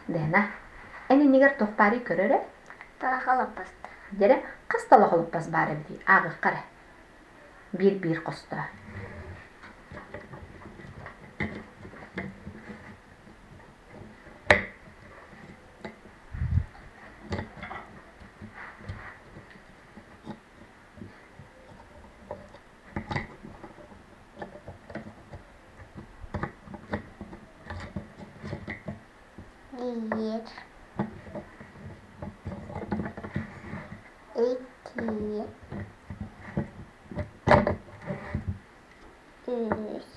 Дэна, эн иннигэр туох баарый көр эрэ? Талах олоппоста. Дьэрэ, хас талах олоппос баар эбитий? Ааҕыахха эрэ. Биир-биир хостоо. Биир, икки, үс,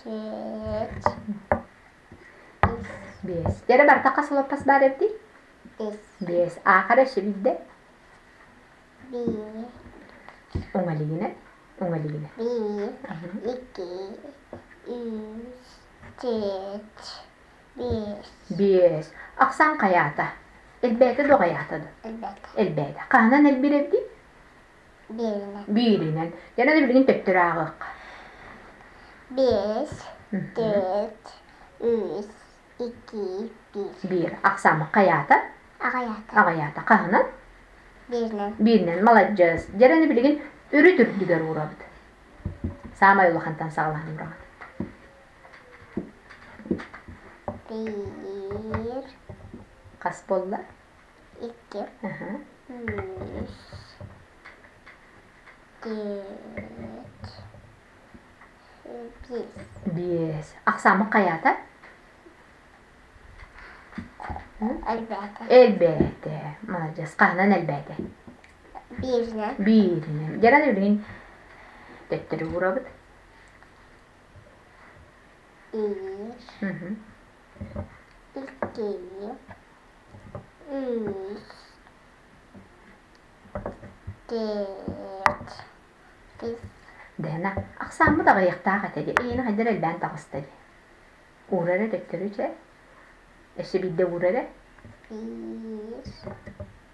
Түөрт, үс, Биэс. Дьэрэ барыта хас олоппос баар эбитий? үс, Биэс. Аахара өссө биирдэ. биир, Уҥа илиигинэн. Уҥа илиигинэн. биир, икки, үс, түөрт, биэс. Биэс. Ахсаан хайаата? Элбээтэ дуо хайаата дуо? Элбээтэ. Элбээтэ. Хаһынан элбиир эбитий? Бииринэн. Бииринэн. Дьэ, билигин төттөрү ааҕыахха. Биэс, түөрт, үс, икки, биир. Биир. Ахсааммыт хайаата? Аҕыйаата. Аҕыйаата. Хаһынан? Бииринэн. Бииринэн. Маладьыас. Дьэрэни билигин үрүт үрдүгэр уурабыт. Саамай улахантан саҕалаан уураҕыт. Биир. Хас буолла? Икки. Үс. Түөрт. Биэс. Биэс. Ахсааммыт хайаата? Элбээтэ. Элбээтэ. Маладьыас. Хаһынан элбээтэ? Бииринэн. Бииринэн. Дьэрэн билигин төттөрү уурабыт. Биир. Икки. Үс. Түөрт. Биэс. Дэна, ахсааммыт аҕыйахтаах этэ дии. Эйиэнэ хайдах элбээн таҕыста дии. Уура эрэ төттөрү чэ. Өссө биирдэ уура эрэ. Биир.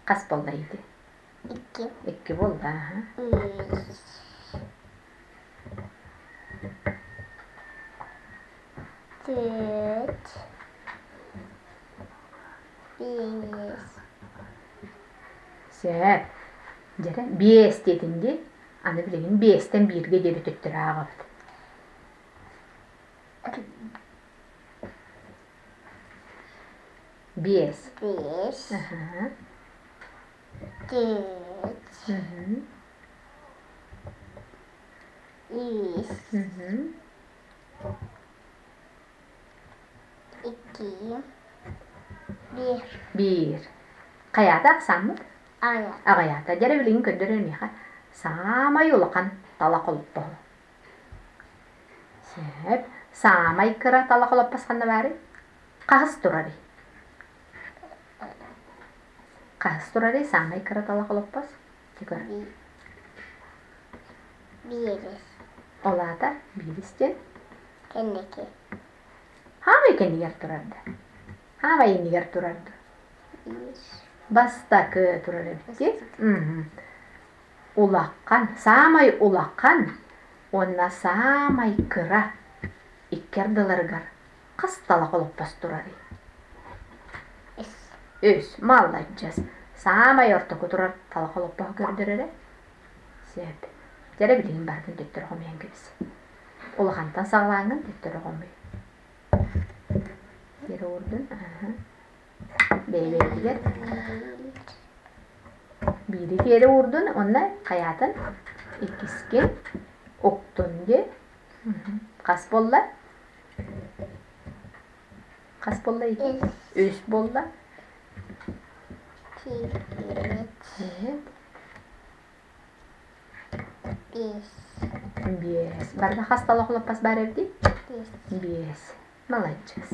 Хас буолла ити? Икки. Икки буолла, аха. Үс. Түөрт. Биэс. Сөп. Дьэрэ, биэс диэтин дии. Аны билигин биэстэн бииргэ диэри төттөрү ааҕабыт. Биэс. Биэс. Аха. Түөрт. Үс. Икки. Биир. Биир. Хайаата ахсааммыт? Аҕыйаата. Аҕыйаата. Дьэрэ билигин көрдөрөр миэхэ саамай улахан талах олоппоһо. Сөп. Саамай кыра талах олоппос ханна баарый? Хаһыс турарый? Хаһыс турарый саамай кыра талах олоппос? Көр. Биирис. Ол аата биирис диэн? Кэнники. Хаамай кэннигэр турар да? Хаамай иннигэр турар да? Бастакы турар эбит дии. Улахан, саамай улахан уонна саамай кыра икки ардыларыгар хас талах олоппос турарый? Үс. Үс. Маладьыас. Саамай ортоку турар талах олоппоһу көрдөрөрө. Сөп. Дьэрэ билигин барытын төттөрү хомуйан кэбис. Улахантан саҕалааҥҥын төттөрү хомуй. Дьэрэ уурдун. Аха. Бэйэ-бэйэтигэр биири тиэрэ уурдун уонна хайаатын иккискин уктун диэ. Хас буолла? Хас буолла ити? Үс буолла. Түөрт. Биэс. Биэс. Барыта хас талах олоппос баар эбитий? Биэс. Биэс. Маладьыас.